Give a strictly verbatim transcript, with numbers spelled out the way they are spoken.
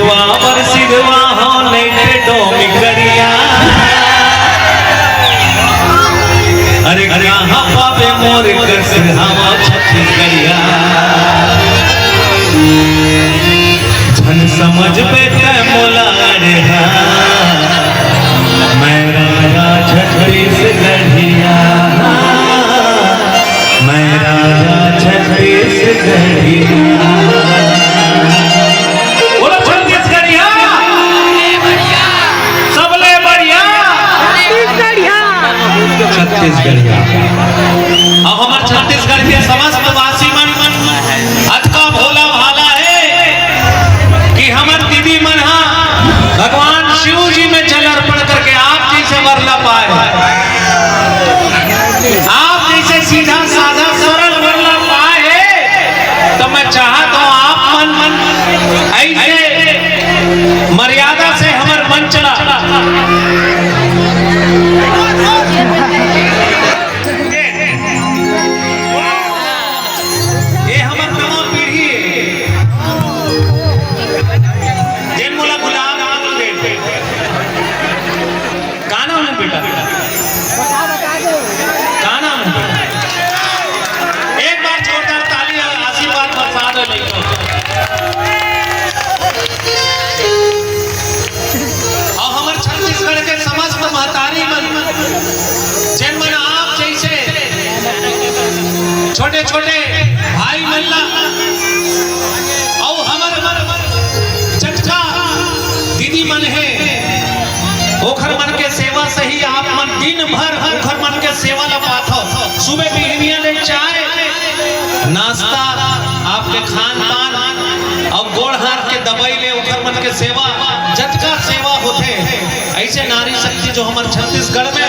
Power सिरवा हो नइ ते डोमी करिया। अरे कहाँ पाबे मोर कस हवा छत्तीसगढ़िया। झन समझबे तै मोला रे हा, मैं राजा छत्तीसगढ़िया। मैं राजा छत्तीसगढ़िया। बोलो छत्तीसगढ़िया। सबले बढ़िया। छत्तीसगढ़िया। अब हमर छत्तीसगढ़ के समस्त वासी मन अतका भोला भाला हे कि हमर दीदी मन हा भगवान शिव जी में जल अर्पण करके आप जैसे वर ला पाए, आप जैसे सीधा साधा सरल वर ला पाए हे। तो मैं चाहत हूँ आप मन ऐसे मर्यादा से हमर मंच ला ये हमर नवा पीढ़ी हे, जेन मोला गुलाब आम दे। का नाम हे बेटा? का नाम हे बेटा? एक बार जोरदार ताली और आशीर्वाद बरसा दो लइका। अउ हमर छत्तीसगढ़ के समस्त महतारी मन, जेन मन आप जैसे छोटे-छोटे भाई मन ला, अउ हमर जतका दीदी मन हे, ओखर मन के सेवा से ही आप मन दिन भर ओखर मन के सेवा ला पाथव। सुबह बिहनिया ले चाय, नाश्ता, आपके खान पान अउ गोड़ हाथ के दवाई ले ओखर मन के सेवा, जतका सेवा होथे, ऐसे नारी शक्ति जो हमर छत्तीसगढ़ में